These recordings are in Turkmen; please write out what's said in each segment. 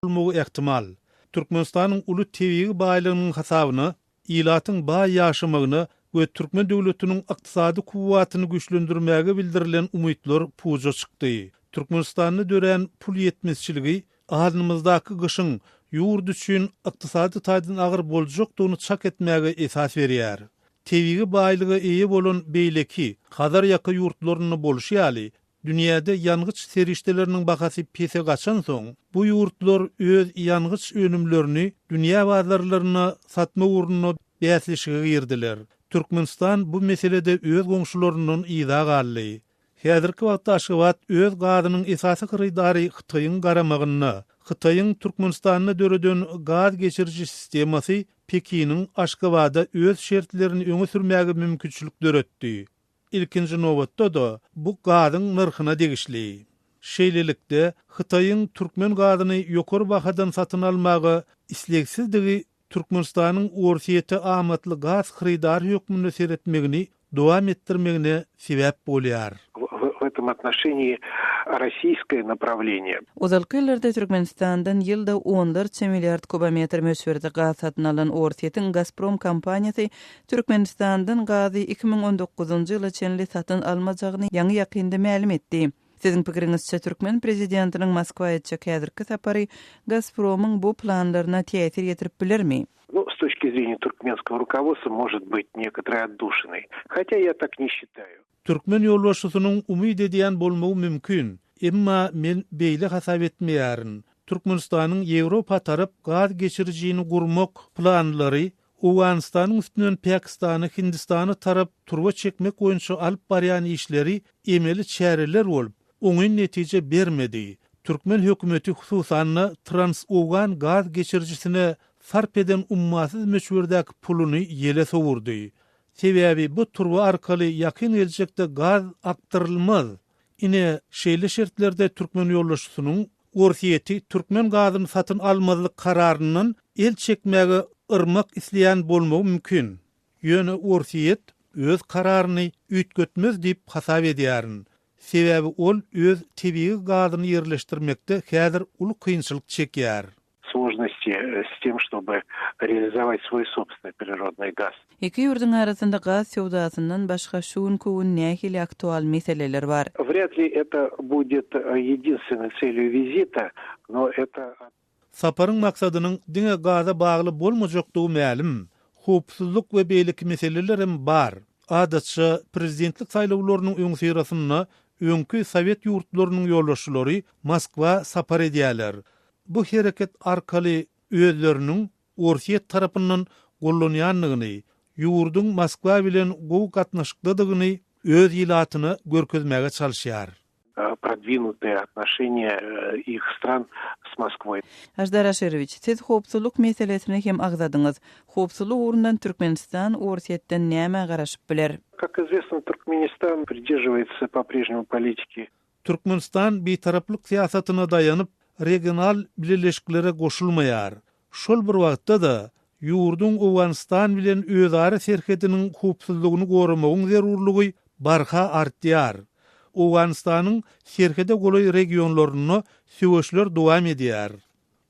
Bolmagy ähtimal. Türkmenistanyň uly tebigy baýlygynyň hasabyna ilatyň baý ýaşamagyna we türkmen döwletiniň ykdysady kuwwatyny güýçlendirmäge bildirilen umytlar puja çykdy. Türkmenistanda dörän pul ýetmezçiligi alnymyzdaky gyşyň ýurt üçin ykdysady taýdan agyr boljakdygyny çak etmäge esas berýär. Tebigy baýlyga eýe bolan beýleki Hazar ýaka ýurtlarynda bolşy ýaly, Dünýäde ýangyç serişdeleriniň bahasy pese gaçansoň, bu ýurtlar öz ýangyç önümlerini dünýä bazarlarynda satmak ugrunda bäsleşige girdiler. Türkmenistan bu meselede öz goňşularyndan yza galdy. Häzirki wagtda Aşgabat öz gazynyň esasy hyrydary Hytaýyň garamagynda. Hytaýyň Türkmenistanda döreden gaz geçiriji sistemasy Pekiniň Aşgabada öz şertlerini öňe sürmäge mümkinçilik döretdi. Ilkinji nobatda-da, bu gazyň nyrhyna degişli. Şeýlelikde, Hytaýyň türkmen gazyny ýokary bahadan satyn almaga islegsizdigi Türkmenistanyň Orsýete amatly gaz hyrydary hökmünde seretmegini dowam etdirmegine sebäp bolýar. W этом отношении российское направление. Ozalky ýyllarda Türkmenistandan ýylda onlarça milliard kubometr möçberde gaz satyn alan Orsýetiň Gazprom kompaniýasy Türkmenistandan gazy 2019-njy ýyla çenli satyn almajagyny ýaňy-ýakynda mälim etdi. Siziň pikiriňizçe, türkmen prezidentiniň Moskwa etjek häzirki sapary Gazpromyň bu planlaryna täsir ýetirip bilermi? Ну, с точки зрения туркменского руководства, может быть некоторой отдушиной. Хотя я так не считаю. Türkmen ýolbaşçysynyň umyt edýän bolmagy mümkin, emma men beýle hasap etmeýärin. Türkmenistanyň Ýewropa tarap gaz geçirijini gurmak planlary Owganystanyň üstünden Pakistana, Hindistana tarap turba çekmek boýunça alyp barýan işleri emeli çäreler bolup, oňyn netije bermedi. Türkmen hökümeti hususan-da Trans-Owgan gaz geçirijisine sarp eden ummasyz möçberdäki puluny ýele sowurdy. Sebäbi bu turba arkaly ýakyn geljekde gaz akdyrylmaz. Ine, şeýle şertlerde türkmen ýolbaşçysynyň Orsýeti türkmen gazyny satyn almazlyk kararyndan el çekmäge yrmak isleýän bolmagy mümkin. Ýöne Orsýet öz kararyny üýtgetmez diýip hasap edýärin. Sebäbi ol öz tebigy gazyny ýerleşdirmekde häzir uly kynçylyk çekýär. Složnosti s tem, ştoby realizować swoý sobstwennyý prirodnyý gaz. Iki ýurduň arasynda gaz söwdasyndan başga şu günki gün nähili aktual meseleler bar? Wrýad li eto budet ýedinstwennoý tselýu wizita, no eto. Saparyň maksadynyň diňe gaza bagly bolmajakdygy mälim. Howpsuzlyk we beýleki meseleler hem bar. Adatça, prezidentlik saýlawlarynyň öňüsyrasynda öňki sowet ýurtlarynyň ýolbaşçylary Moskwa sapar edýärler. Bu hereket arkaly özleriniň Orsýet tarapyndan gollanýandygyny, ýurduň Moskwa bilen gowy gatnaşykdadygyny öz ilatyna görkezmäge çalyşýar. Prodwinutые otnoşeniýa ih stran s Moskwoý. Aždar Aşyrowiç, siz howpsuzlyk meselesini hem agzadyňyz. Howpsuzlyk ugrundan Türkmenistan Orsýetden nämä garaşyp biler? Kak izwestno, Türkmenistan pridерживается po-prežnemu politiki. Türkmenistan bitaraplyk syýasatyna daýanyp, regional bileleşiklere goşulmaýar. Şol bir wagtda-da, ýurduň Owganystan bilen özara serhediniň howpsuzlygyny goramagyň zerurlygy barha artýar. Owganystanyň serhede golaý regionlarynda söweşler dowam edýär.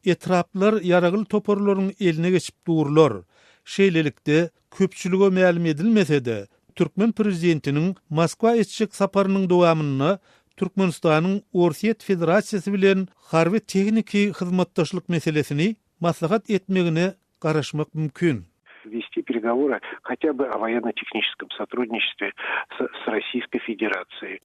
Etraplar ýaragly toparlaryň eline geçip durlar. Şeýlelikde, köpçülige mälim edilmese-de, türkmen prezidentiniň Moskwa etjek saparynyň dowamynda Türkmenistanyň Orsýet Federasiýasy bilen harby-tehniki hyzmatdaşlyk meselesini maslahat etmegine garaşmak mümkin. Westi peregovory hatýa by o woýenno-tehniçeskom sotrudniçestwe s Rossiýskoý Federasiýaý.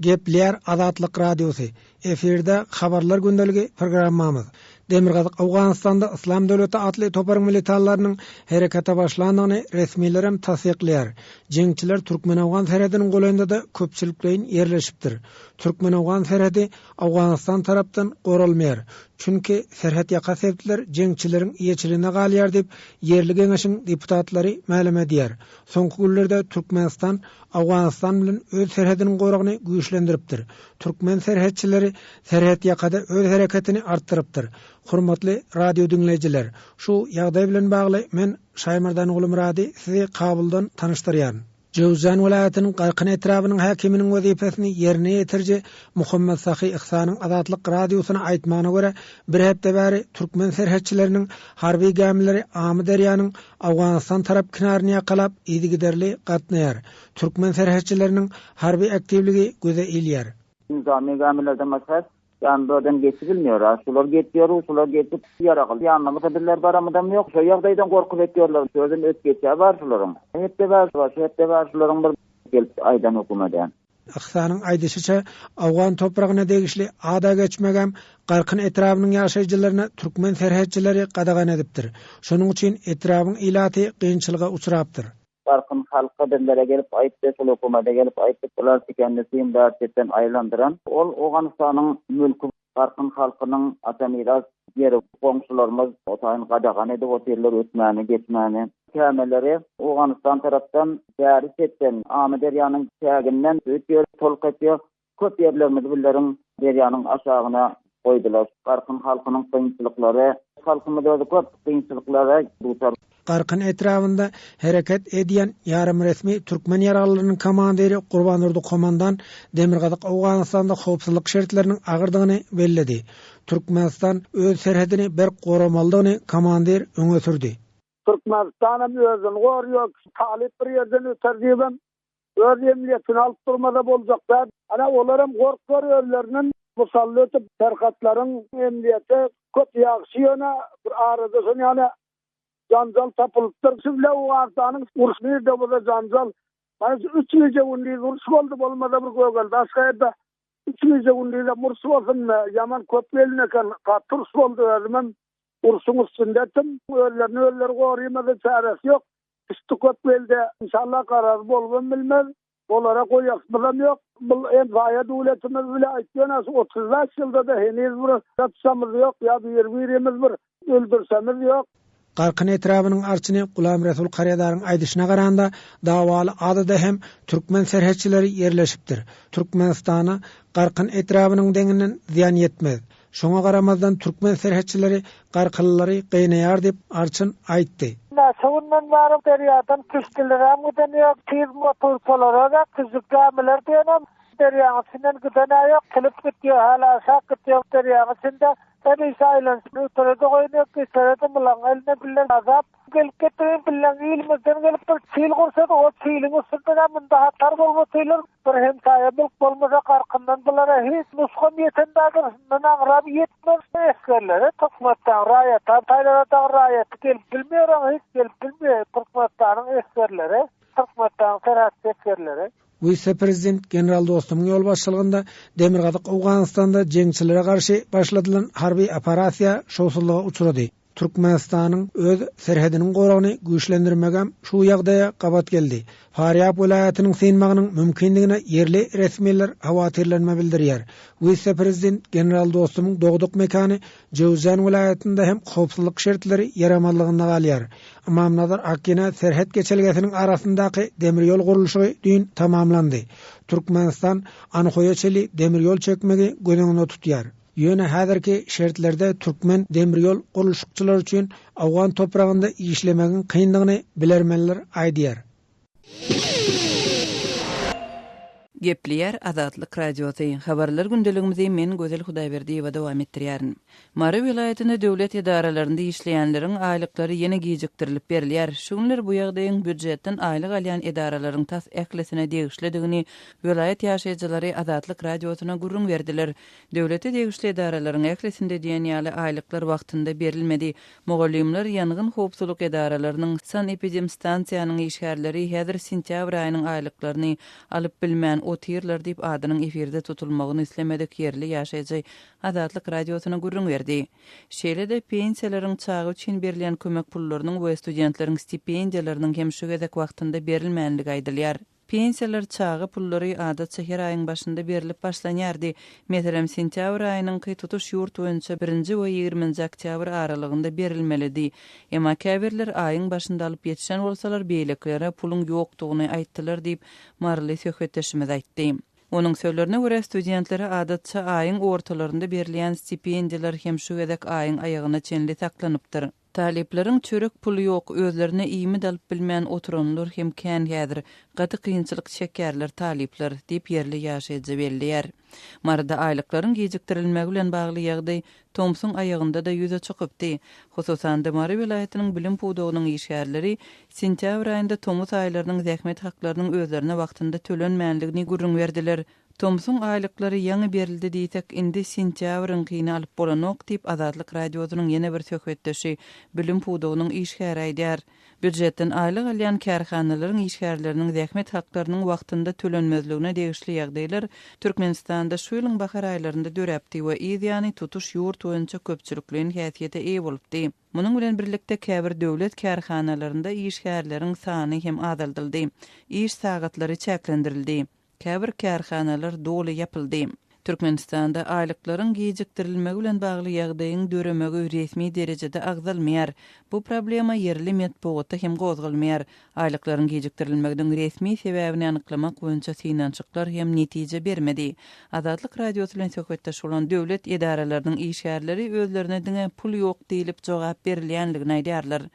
Gepleýär Azatlyk Radiosy, Efirde Habarlar gündeligi programmamyz. Demirgazyk Owganystanda Yslam döwleti atly toparyň militanlarynyň herekete başlandygyny resmilerem tassyklaýar. Jeňçiler türkmen-owgan serhediniň golaýynda-da köpçülikleýin ýerleşipdir. Türkmen-owgan serhedi Owganystan tarapdan goralmaýar. Çünki serhetýaka sebitler jeňçileriň eýeçiliginde galýar diýip, ýerli geňeşiň deputatlary mälim edýär. Soňky günlerde Türkmenistan Owganystan bilen öz serhediniň goragyny güýçlendiripdir. Türkmen serhetçileri serhetýakada öz hereketini artdyrypdyr. Hormatly radio diňleýjiler, şu ýagdaý bilen bagly men Şaýmerdan Gulumyrady sizi Kabuldan tanyşdyrýaryn. Jöwzjan welaýatynyň Garkyn etrabynyň häkiminiň wezipesini ýerine ýetiriji Muhammet Sahy Yhsanyň Azatlyk Radiosyna aýtmagyna görä, bir hepde bäri türkmen serhetçileriniň harby gämileri Amyderýanyň Owganystan tarap kinaryny ýakalap, yzygiderli gatnaýar. Türkmen serhetçileriniň harby aktiwligi göze ilýär. Nyzamy gämilerden başga Ýanberden geçibilmiýor. A şular geçýär, şular geçip ýaragly ýanymyza bizler baramyzam ýok. Şo ýagdaýdan gorkup etýärler. Özem öt geçýär bar şularyň. Hepde bar, şu hepde bar şularyň bir gelip aýdan hökümede. Yhsanyň aýdyşyça, owgan topragyna degişli ada geçmegem Garkyn etrabynyň ýaşaýjylaryna türkmen serhetçileri gadagan edipdir. Şonuň üçin etrabyň ilaty kynçylyga uçrapdyr. Garkyn halka bizlere gelip aýtdy, şol hökümede gelip aýtdy, bular tikenli sim bär çetden aýlandyran. Ol Owganystanyň mülki Garkyn halkynyň ata miras ýeri goňşularymyz o taýyn gadagan edip otyrlar ötmäni geçmäni. Kämeleri Owganystan tarapdan bäri çetden Amyderýanyň çäginden ötýär tolk etýär. Köp ýerlerimizi billeriň derýanyň aşagyna goýdular. Garkyn halkynyň kynçylyklary. Halkymyz özi köp kynçylyklara duçar. Garkyn etrabynda hereket edýän ýarym-resmi türkmen ýaraglylarynyň komandiri Gurbandurdy Komandan Demirgazyk Owganystanda howpsuzlyk şertleriniň agyrdygyny belledi. Türkmenistan öz serhedini berk goramalydygyny komandir öňe sürdi. Türkmenistanam özüni gorýar, talyp bir ýerden öter diýibem Öz emniýetini alyp durmasa boljak däl. Ana olaram gorkar özlerinden musally ötüp serhatlaryň emniýeti köp ýagşy ýöne bir arada şon ýaly janjal tapylypdyr. Şu bile Owganystanyň uruş nirde bolsa janjal. Mana şu üç gije gündiz uruş boldy bolmasa bir gögel başga ýerde üç gije gündizem uruş bolsun ýaman köp gelin eken gaty uruş boldy özümem urşuň üstündedim özlerini özleri gorymasa çäresi ýok. Üsti köp geldi. Inşallah garaz bolubam bilmez. Olara goýasymyzam ýok. Bul hemsaýa döwletimiz bile aýtýan şu 35 ýylda-da heniz bir çatşamyz ýok ýa bir-birimiz bir öldürşemiz ýok. Garkyn etrabynyň arçyny Gulamresul Karedaryň aýdyşyna garanda, dawaly adada hem türkmen serhetçileri ýerleşipdir. Türkmenistana Garkyn etrabynyň deňinden zyýan ýetmez. Şoňa garamazdan türkmen serhetçileri garkylylary gynaýar diýip, arçyn aýtdy. Näçe günden bäri derýadan kiştilerem giden ýok, tiz motorçalara-da kiçijik gämiler diýenem derýaň içinden giden-ä ýok, çilip gitýär, häli aşak gitýär derýaň içinde. Hemişe aýlanyşyp ötere-de goýun ýok, geçere-de mulaň eline bile azap. Gelip getirin bilen ilimizden gelip bir çil gursady o çiliň üstünde munda hatar bolup otyrlar bir hemsaýa mülk bolmasa garkyndan bulara hiç nusgam ýeten dadyr şundan aňrap ýetmez esgerlere Türkmenistan raýata taýlara dagy raýaty gelip bilmeýär oňa hiç gelip bilmeýär Türkmenistanyň esgerleri Türkmenistanyň serhetçi esgerleri. Wise-prezident general Dostumyň ýolbaşçylygynda Demirgazyk Owganystanda jeňçilere garşy başladylan harby operasiýa şowsuzlyga uçrady. Türkmenistanyň öz serhediniň goragyny güýçlendirmegem şu ýagdaýa gabat geldi. Farýab welaýatynyň synmagynyň mümkindigine ýerli resmiler howatyrlanma bildirýär. Wise-prezident general Dostumyň dogduk mekany Jöwzjan welaýatynda hem howpsuzlyk şertleri ýaramazlygynda galýar. Ymamnazar-Akgina serhet geçelgesiniň arasyndaky demir ýol gurluşygy düýn tamamlandy. Türkmenistan Anhoýa çenli demir ýol çekmegi göz öňünde tutýar. Ýöne häzirki şertlerde türkmen demir ýol gurluşykçylary üçin owgan topragynda işlemegiň kyndygyny bilermenler aýdýar. Gepleýär Azatlyk Radiosy. Habarlar gündeligimizi men Gözel Hudaýberdiýewa dowam etdirýärin. Mary welaýatynda döwlet edaralarynda işleýänleriň aýlyklary ýene gijikdirilip berilýär. Şu günler bu ýagdaýyň býujetden aýlyk alýan edaralaryň tas ählisine degişlidigini welaýat ýaşaýjylary Azatlyk Radiosyna gürrüň berdiler. Döwlete degişli edaralaryň ählisinde diýen ýaly aýlyklar wagtynda berilmedi. Mugallymlar, ýangyn howpsuzlyk edaralarynyň, sanepidemstansiýanyň işgärleri häzir sentýabr aýynyň aýlyklaryny alyp bilmän otyrlar diýip, adynyň efirde tutulmagyny islemedik ýerli ýaşaýjy Azatlyk Radiosyna gürrüň berdi. Şeýle-de, pensiýalaryň, çaga üçin berilýän kömek pullarynyň we studentleriň stipendiýalarynyň hem şu gezek wagtynda berilmänligi aýdylýar. Pensiýalar, çaga pullary adatça her aýyň başynda berlip başlanýardy. Meselem, sentýabr aýynyňky tutuş ýurt boýunça birinji we ýigriminji oktýabr aralygynda berilmelidi. Emma käbirler aýyň başynda alyp ýetişen bolsalar, beýlekilere puluň ýokdugyny aýtdylar diýip, maryly söhbetdeşimiz aýtdy. Onuň sözlerine görä, studentlere adatça aýyň ortalarynda berilýän stipendiýalar hem şu gezek aýyň aýagyna çenli saklanypdyr. Talyplaryň çörek puly ýok, özlerine iýmit alyp bilmän oturanlar hem kän häzir. Gaty kynçylyk çekýärler talyplar, diýip ýerli ýaşaýjy belleýär. Maryda aýlyklaryň gijikdirilmegi bilen bagly ýagdaý tomsuň aýagynda-da ýüze çykypdy. Hususan-da, Mary welaýatynyň bilim pudagynyň işgärleri sentýabr aýynda tomus aýlarynyň zähmet haklarynyň özlerine wagtynda tölenmänligini gürrüň berdiler. Tomsuň aýlyklary ýaňy berildi diýsek, indi sentýabryňkyny alyp bolanok diýip, Azatlyk Radiosynyň ýene bir söhbetdeşi, bilim pudagynyň işgäri aýdýar. Býujetden aýlyk alýan kärhanalaryň işgärleriniň zähmet haklarynyň wagtynda tölenmezligine degişli ýagdaýlar Türkmenistanda şu ýylyň bahar aýlarynda döräpdi we yz ýany tutuş ýurt boýunça köpçülikleýin häsiýete eýe bolupdy. Munuň bilen birlikde käbir döwlet kärhanalarynda işgärleriň sany hem azaldyldy, iş sagatlary çäklendirildi. Käbir kärhanalar doly ýapyldy. Türkmenistanda aýlyklaryň gijikdirilmegi bilen bagly ýagdaýyň döremegi resmi derejede agzalmaýar. Bu problema ýerli metbugatda hem gozgalmaýar. Aýlyklaryň gijikdirilmeginiň resmi sebäbini anyklamak boýunça synanyşyklar hem netije bermedi. Azatlyk Radiosy bilen söhbetdeş bolan döwlet edaralarynyň işgärleri özlerine diňe pul ýok diýlip jogap berilýänligini aýdýarlar.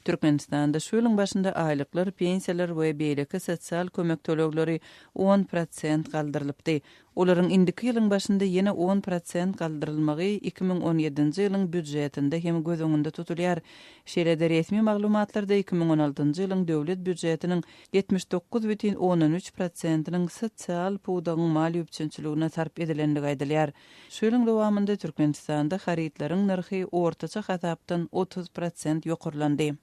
Türkmenistanda şu ýylyň başynda aýlyklar, pensiýalar we beýleki sosial kömek tölegleri 10 prosent galdyrylypdy. Olaryň indiki ýylyň başynda ýene 10 prosent galdyrylmagy 2017-nji ýylyň býujetinde hem göz öňünde tutulýar. Şeýle-de resmi maglumatlarda 2016-njy ýylyň döwlet býujetiniň 79,3 prosentiniň sosial pudagyň maliýe üpjünçiligine sarp edilendigi aýdylýar. Şu ýylyň dowamynda Türkmenistanda harytlaryň nyrhy ortaça hasapdan 30 prosent ýokarlandy.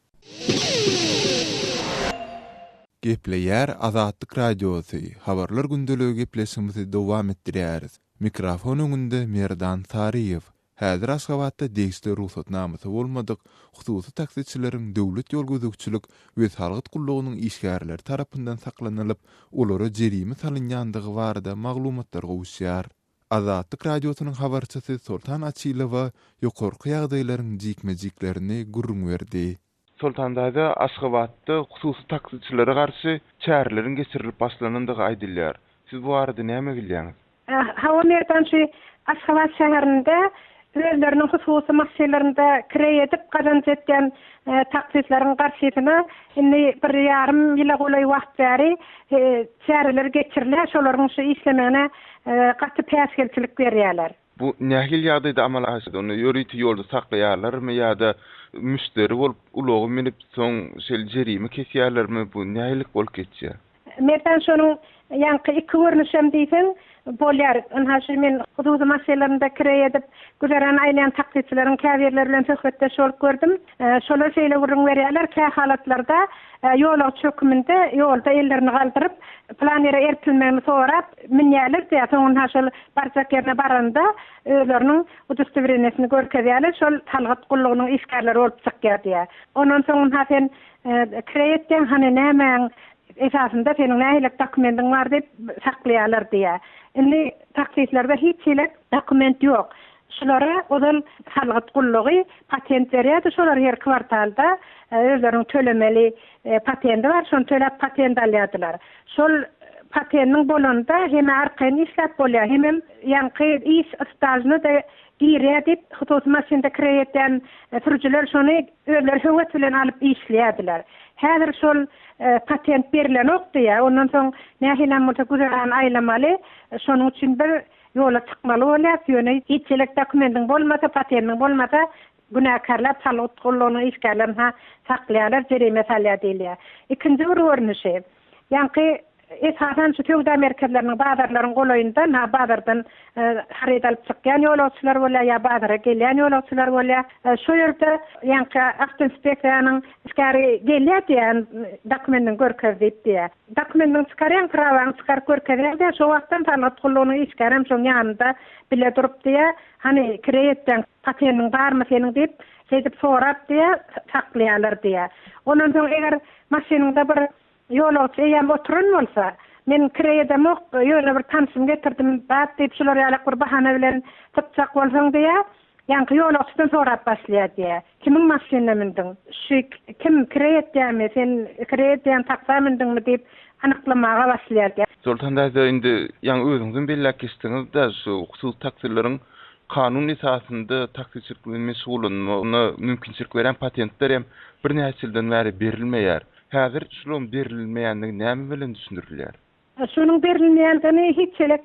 Gepleýär Azatlyk Radiosy, Habarlar gündeligi gepleşigimizi dowam etdirýäris. Mikrofon öňünde Merdan Saryýew. Häzir Aşgabatda degişli rugsatnamasy bolmadyk hususy taksiçileriň döwlet ýol gözegçilik we salgyt gullugynyň işgärleri tarapyndan saklanylyp, olara jerime salynýandygy barada maglumatlar gowuşýar. Azatlyk Radiosynyň habarçysy Soltan Açylowa ýokarky ýagdaýlaryň jikme-jiklerini gürrüň berdi. Soltan daýza, Aşgabatda hususy taksiçilere garşy çäreleriň geçirilip başlanandygy aýdylýar. Siz bu barada näme bilýäňiz? Hawa Merdan şu Aşgabat şäherinde özleriniň hususy maşynlarynda kireý edip gazanç etýän taksistleriň garşysyna indi bir ýarym ýyla golaý wagt bäri çäreler geçirilýär, şolaryň şu işlemegine gaty päsgelçilik berýärler. Bu nähili ýagdaýda amala aşyrýar? Ony ýörite ýolda saklaýarlarmy ýa-da müşderi bolup ulaga münüp soň şeýle jerime kesýärlermi? Bu nähililik bolup geçýär? Merdan şonuň ýaňky iki görnüşem diýseň bolýar. Ynha şu men hususy maşynlarynda kireý edip güzeran aýlaýan taksiçileriň käbirleri bilen söhbetdeş bolup gördüm. Şolar şeýle gürrüň berýärler, kähalatlarda ýolagçy höküminde ýolda ellerini galdyryp, pylan ýere eltilmegini sorap münýärler diýýär. Soň ynha şol barjak ýerine baranda özleriniň udostowreniýesini görkezýärler, şol salgyt gullugynyň işgärleri bolup çykýar diýýär. Ondan soň ynha sen kireý etýäň, hany nämäň esasynda seniň nähili dokumendiň bar diýip saklaýarlar diýýär. Indi taksistlerde hiç hili dokument ýok. Şulara ozal salgyt gullugy patent berýärdi, şolar her kwartalda özleriniň tölemeli patendi bar, şony töläp patent alýardylar. Şol patendiň bolanda hem-ä arkaýyn işläp bolýar, hemem ýaňky iş stažyna-da girýär diýip, hususy maşynda kireý edýän sürüjiler şony özleri höwes bilen alyp işleýärdiler. Häzir şol patent berilenok diýýär. Ondan soň nähilem bolsa güzeran aýlamaly. Şonuň üçin biz ýola çykmaly bolýarys. Ýöne hiç hili dokumendiň bolmasa, patendiň bolmasa, günäkärläp salgyt gullugynyň işgärlerini-ha saklaýarlar, jerime salýar diýilýär. Ikinji bir görnüşi, ýaňky Esasan şu söwda merkezleriniň, bazarlaryň golaýynda na bazardan haryt alyp çykýan ýolagçylar bolýar ýa bazara gelýän ýolagçylar bolýar. Şo ýerde ýaňky awtoinspeksiýanyň işgäri gelýär diýýär, dokumendiňi görkez diýip diýýär. Dokumendiňi çykarýaň, prawaňy çykaryp görkezýäň diýýär. Şo wagtam salgyt gullugynyň işgärem şoň ýanynda bile durup diýýär, hany kireý etseň patendiň barmy seniň diýip, şeýdip sorap diýýär, saklaýarlar diýýär. Ondan soň eger maşynyňda bir Ýolagçy eýýäm oturan bolsa, men kireý edemok, ýöne bir tanşym getirdim, zat diýip şular ýalak bir bahana bilen sypjak bolsaň diýýär. Ýaňky ýolagçydan sorap başlaýar diýýär. Kimiň maşynyna mündüň? Şu kim kireý etýärmi, sen kireý edýän taksa mündüňmi diýip anyklamaga başlaýar diýýär. Soltan daýza indi ýaňy özüňizem belläp geçdiňiz-de şu hususy taksileriň. Kanun esasynda taksiçilik bilen meşgullanmagyna mümkinçilik berýän patentler hem birnäçe ýyldan bäri berilmeýär. Häzir şularyň berilmeýändigi näme bilen düşündirilýär? Şunuň berilmeýändigini hiç elek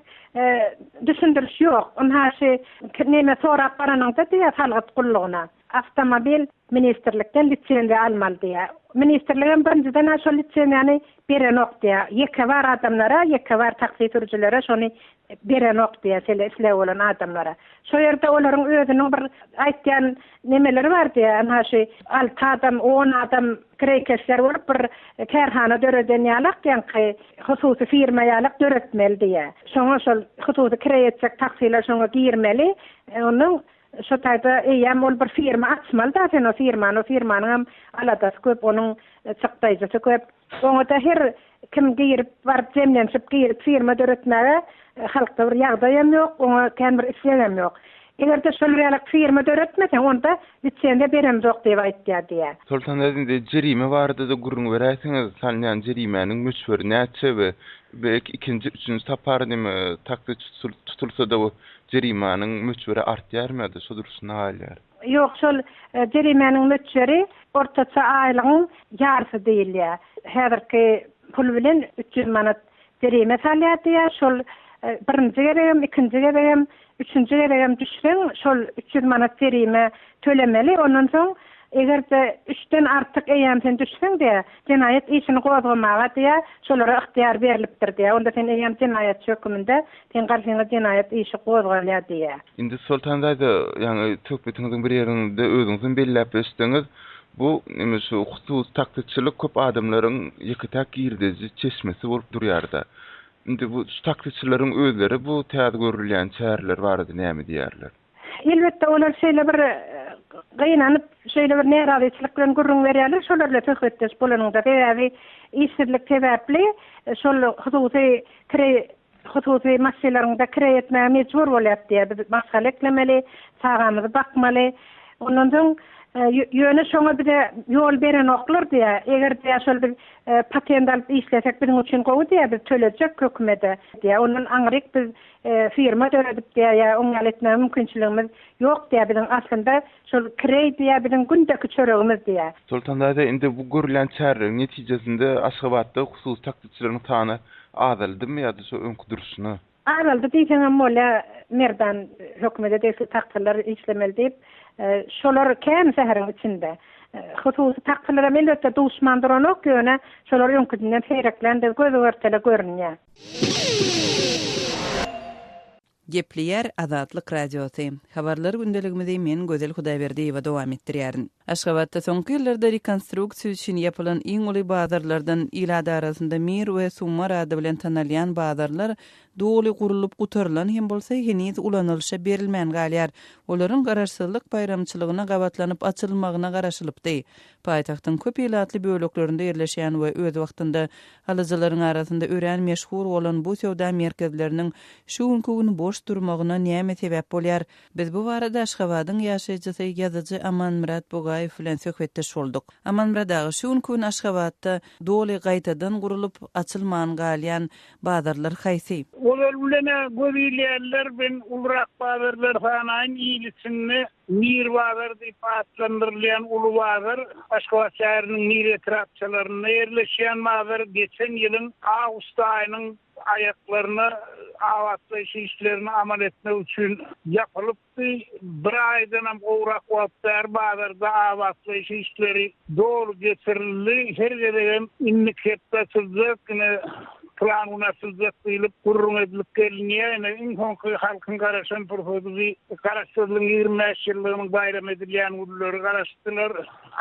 düşündiriş ýok. Ynha şy neme sorap baranyňda diýýär salgyt gullugyna. Awtomobil ministrlikden lisenziýa almaly diýýär. Ministrligem birinjiden-ä şol lisenziýany berenok diýýär. Ýeke bar adamlara, ýeke bar taksi sürüjilere şony berenok diýýär, şeýle islegi bolan adamlara. Şo ýerde olaryň özüniň bir aýtýan nemeleri bar diýýär. Ynha şu alty adam, on adam kireýkeşler bolup bir kärhana döreden ýalak, ýaňky hususy firma ýalak döretmeli diýýär. Şoňa şol hususy kireý etjek taksiler şoňa girmeli. Ondan şo taýda eýýäm ol bir firma açmaly-da sen o firmany, o firmanyňam aladasy köp, onuň çykdaýjysy köp. Oňa-da her kim girip, baryp jemlenişip girip firma döretmäge halkda bir ýagdaýam ýok, oňa kän bir islegem ýok. Eger-de şol ýalak firma döretmeseň, onda lisenziýa beremzok diýip aýtýar diýýär. Soltan indi jerime barada-da gürrüň beräýseňiz, salynýan jerimäniň möçberi näçe we belki ikinji, üçünji sapar neme taksi tutulsa-da bu jerimaniň möçberi artýarmy ýa-da şo durşuna galýar? Ýok, şol jerimäniň möçberi ortaça aýlygyň ýarysy diýilýär. Häzirki pul bilen 300 manat jerime salýar diýýär. Şol birinji gezegem, ikinji gezegem, üçünji gezegem düşseň, şol 300 manat jerime tölemeli. Ondan soň, eger-de üçden artyk eýýäm sen düşseň diýýär, jenaýat işini gozgamaga diýýär, şolara ygtyýar berlipdir diýýär. Onda sen eýýäm jenaýatçy höküminde Seň garşyňa jenaýat işi gozgalýar diýýär. Indi Soltan daýza, ýaňy söhbetiňiziň bir ýerinde özüňizem belläp geçdiňiz, bu indi şu hususy taksiçilik köp adamlaryň ýeke-täk girdeji çeşmesi bolup durýar-da. Indi bu şu taksiçileriň özleri bu täze görülýän çäreler barada näme diýýärler? Elbetde, olar şeýle bir gynanyp, şeýle bir närazyçylyk bilen gürrüň berýärler, şolar bilen söhbetdeş bolanyňda. Sebäbi işsizlik sebäpli şol hususy kireý hususy maşynlaryňda kireý etmäge mejbur bolýas diýýär. Biz maşgala eklemeli, çagamyzy bakmaly. Ondan soň ýöne şoňa bize ýol berenoklar diýýär. Eger diýýär şol biz patent alyp işlesek biziň üçin gowy diýýär, biz tölejek hökümede diýýär. Ondan aňryk biz firma döredip diýýär ýa oň ýaly etmäge mümkinçiligimiz ýok diýýär. Biziň aslynda şol kireý diýýär biziň gündeki çöregimiz diýýär. Soltan daýza indi bu görülýän çäreleriň netijesinde Aşgabatda hususy taksiçileriň sany azaldymy ýa-da şo öňki durşuna? Azaldy diýseňem bolýar Merdan hökümede degişli taksiler işlemeli diýip şolar kän şäheriň içinde. Hususy taksilerem elbetde duşman duranok ýöne şolar öňküsinden seýrekländigi göz-görtele görünýär. Gepleýär Azatlyk Radiosy. Habarlar gündeligimizi men Gözel Hudaýberdiýewa dowam etdirýärin. Aşgabatda soňky ýyllarda rekonstruksiýa üçin ýapylan iň uly bazarlardan ilat arasynda Mir we Sumar ady bilen tanalýan bazarlar doly gurlup gutarylan hem bolsa heniz ulanylyşa berilmän galýar. Olaryň Garaşsyzlyk baýramçylygyna gabatlanyp açylmagyna garaşylypdy. Paýtagtyň köp ilatly böleklerinde ýerleşýän we öz wagtynda alyjylaryň arasynda örän meşhur bolan bu söwda merkezleriniň şu günki gün boş durmagyna näme sebäp bolýar? Biz bu barada Aşgabadyň ýaşaýjysy, ýazyjy Amanmyrat Bugaýew bilen söhbetdeş bolduk. Amanmyrat aga, şu günki gün Aşgabatda doly gaýtadan gurulyp, açylman galýan bazarlar haýsy? Ozal bilen-ä göz ilýänler, men ulurak bazarlary sanaýyn, il içinde Mir bazary diýip atlandyrylýan uly bazar Aşgabat şäheriniň Mir etrapçalarynda ýerleşýän bazar geçen ýylyň awgust aýynyň aýaklaryna abatlaýyş işlerini amal etmek üçin ýapylypdy. Bir aýdanam gowrak wagt bäri bazarda abatlaýyş işleri doly geçirildi. Her gezegem indiki hepde açyljak, ine, pylan gün açyljak diýlip gürrüň edilip gelinýär. Ine, iň soňky halkyň garaşan pursady bi Garaşsyzlygyň 25 ýyllygynyň baýram edilýän günleri garaşdylar.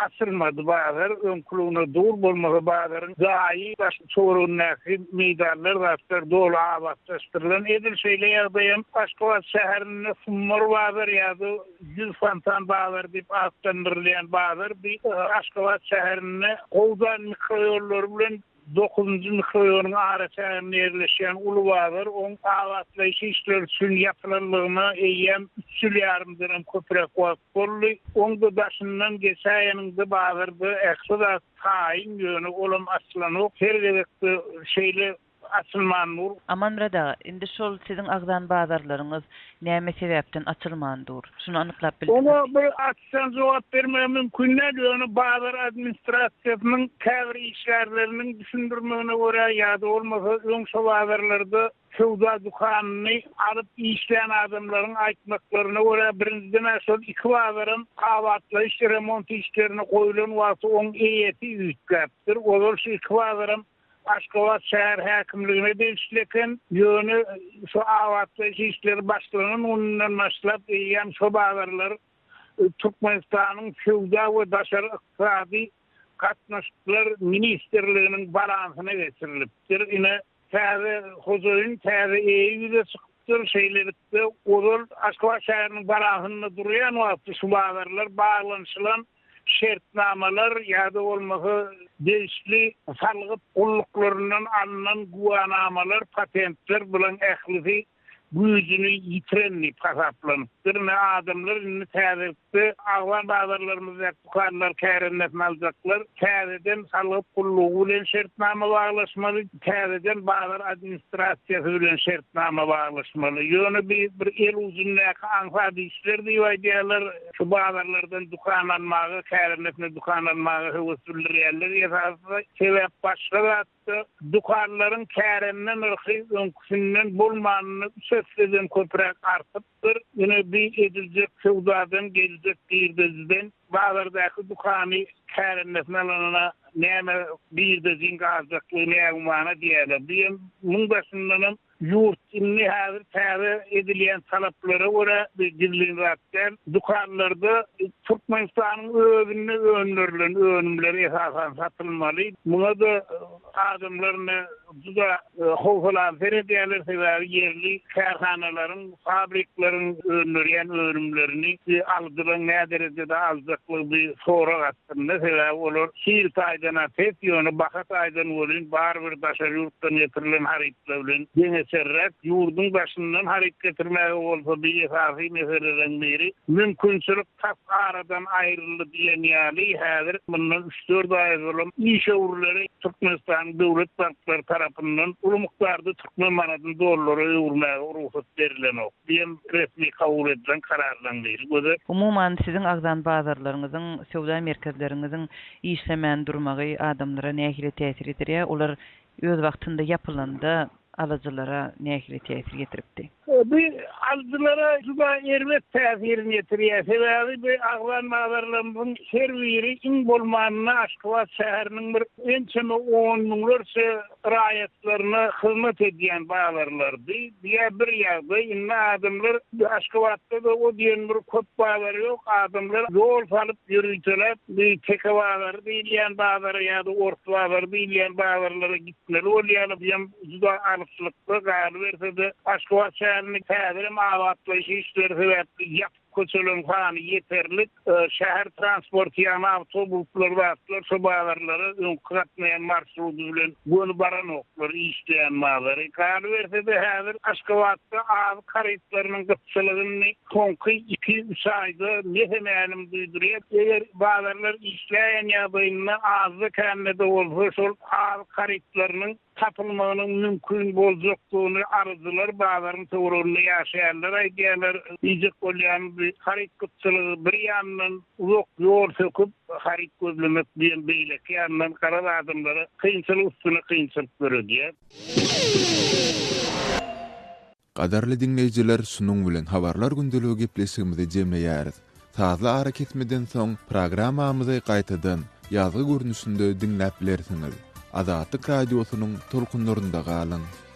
Açylmady bazar, öňküligine dur, bolmasa bazaryň jaýy, daş-töweregindäki meýdanlar, zatlar doly abatlaşdyrylan. Edil şeýle ýagdaýam Aşgabat şäherinde Sumbar bazar ýa-da Ýüz fontan bazary diýip atlandyrylýan bazar bi Aşgabat şäherinde Gowdan mikroýollary bilen Dokuzynjy mikroýonyň araçäginde ýerleşýän uly bazar oň abatlaýyş işleri üçin ýapylanlygyna eýýäm üç ýyl ýarymdanam köpräk wagt boldy. Oň-da daşyndan geçäýeniňde bazarda ähli zat taýyn, ýöne olam açylanok. Her gezekde şeýle. açylman dur. Amanmyrat aga, indi şol siziň agzan bazarlaryňyz näme sebäpden açylman dur? Şuny anyklap bildiňizmi? Oňa bir açdan jogap bermegem mümkin däl, ýöne bazar administrasiýasynyň käbir işgärleriniň düşündirmegine görä ýa-da bolmasa öň şo bazarlarda söwda dükanyny alyp işlän adamlaryň aýtmaklaryna görä, birinjiden-ä şol iki bazaram abatlaýyş remont işlerine goýlan wagty oň eýesi üýtgäpdir. Ozal şu iki bazaram Aşgabat şäher häkimligine degişli eken, ýöne şu abatlaýyş işleri başlanan gününden başlap eýýäm şo bazarlar Türkmenistanyň Söwda we daşary ykdysady gatnaşyklar ministrliginiň balansyna geçirilipdir. Ine, täze hojaýyn, täze eýe ýüze çykypdyr. Şeýlelikde, ozal Aşgabat şäheriniň balansynda durýan wagty şu bazarlar baglanyşylan şertnamalar ýa-da bolmasa degişli salgyt gulluklaryndan alnan güwänamalar, patentler bulaň ählisi güýjüni ýitiren diýip hasaplanypdyr. Ine, adamlar indi täzelikde agzan bazarlarymyzdaky dükanlar kärendesine aljaklar, täzeden salgyt gullugy bilen şertnama baglaşmaly, täzeden bazar administrasiýasy bilen şertnama baglaşmaly. Ýöne bi bir el ujundaky aňsat işler diýip aýdýarlar. Şu bazarlardan dükan almaga, kärendesine dükan almaga höwes bildirýärler. Esasy sebäp başga zatda, dükanlaryň kärende nyrhy öňküsinden bolmanynda üç esseden köpräk artypdyr. Ine, bi ediljek söwdadan geljek girdejiden bazardaky dükany kärendesine alanyna näme girdejiň galjaklygy nägümana diýýärler. Bu hem muň daşyndanam Ýurt indi häzir täze edilýän talaplara görä, bu gizlin zat däl, dükanlarda Türkmenistanyň özünde öndürilen önümler esasan satylmaly. Muňa-da adamlar indi juda howsalaly seredýärler, sebäbi ýerli kärhanalaryň, fabrikleriň öndürýän önümlerini alyjylaryň näderejede aljaklygy bir sorag astynda, sebäbi olar hil taýdan-a pes, ýöne baha taýdan welin barybir daşary ýurtdan getirilen haryt bilen deňeçerräk, ýurduň daşyndan haryt getirmäge bolsa bir esasy meseleleriň biri, mümkinçilik tas aradan aýryldy diýen ýaly, häzir mundan üç-dört aý ozalam işewürlere Türkmenistanyň döwlet banklary tarapyndan uly mukdarda türkmen manadyny dollara öwürmäge rugsat berilenok diýen resmi kabul edilen kararlaryň biri göze Umuman, siziň agzan bazarlaryňyzyň, söwda merkezleriňiziň işlemän durmagy adamlara nähili täsir edirýär? Olar Öz wagtynda ýapylanda alyjylara nähili täsir ýetiripdi? Bu alyjylara juda erbet täsirini ýetirýär. Sebäbi bu agzan bazarlarymyzyň her biri iň bolmanda Aşgabat şäheriniň bir ençeme on müňlerçe raýatlaryna hyzmat edýän bazarlardy. Bu-ýa bir ýagdaý. Indi adamlar Aşgabatda-da o diýen bir köp bazar ýok. Adamlar ýol salyp ýöriteläp bu Teke bazary diýilýän bazara ýa-da Ors bazary diýilýän bazarlara gitmeli bolýarlar. Bu hem juda alyslykda, galyberse-de, Aşgabat şäherinde häzirem abatlaýyş işleri sebäpli ýapyk köçeleriň sany ýeterlik. Şäher transporty, ýagny awtobuslar, zatlar şo bazarlara öňki gatnaýan marşrudy bilen göni baranoklar, işleýän bazary. Galyberse-de, häzir Aşgabatda azyk harytlarynyň gytçylygy indi soňky iki-üç aýda mese-mälim duýdurýar. Eger bazarlar işläýen ýagdaýynda azda-kände-de bolsa şol azyk harytlarynyň tapylmagynyň mümkin boljakdygyny alyjylar, bazaryň töwereginde ýaşaýanlar aýdýarlar. Diýjek bolýanym bu haryt gytçylygy bir ýandan uzak ýol söküp haryt gözlemek diýen beýleki ýandan garaz adamlara kynçylyk üstüne kynçylyk döredýär. Gadyrly diňleýjiler şunuň bilen Habarlar gündeligi gepleşigimizi jemleýäris. Sazly arakesmeden soň programmamyzy gaýtadan ýazgy görnüşinde diňläp bilersiňiz. Azatlyk Radiosynyň tolkunlarynda galyň!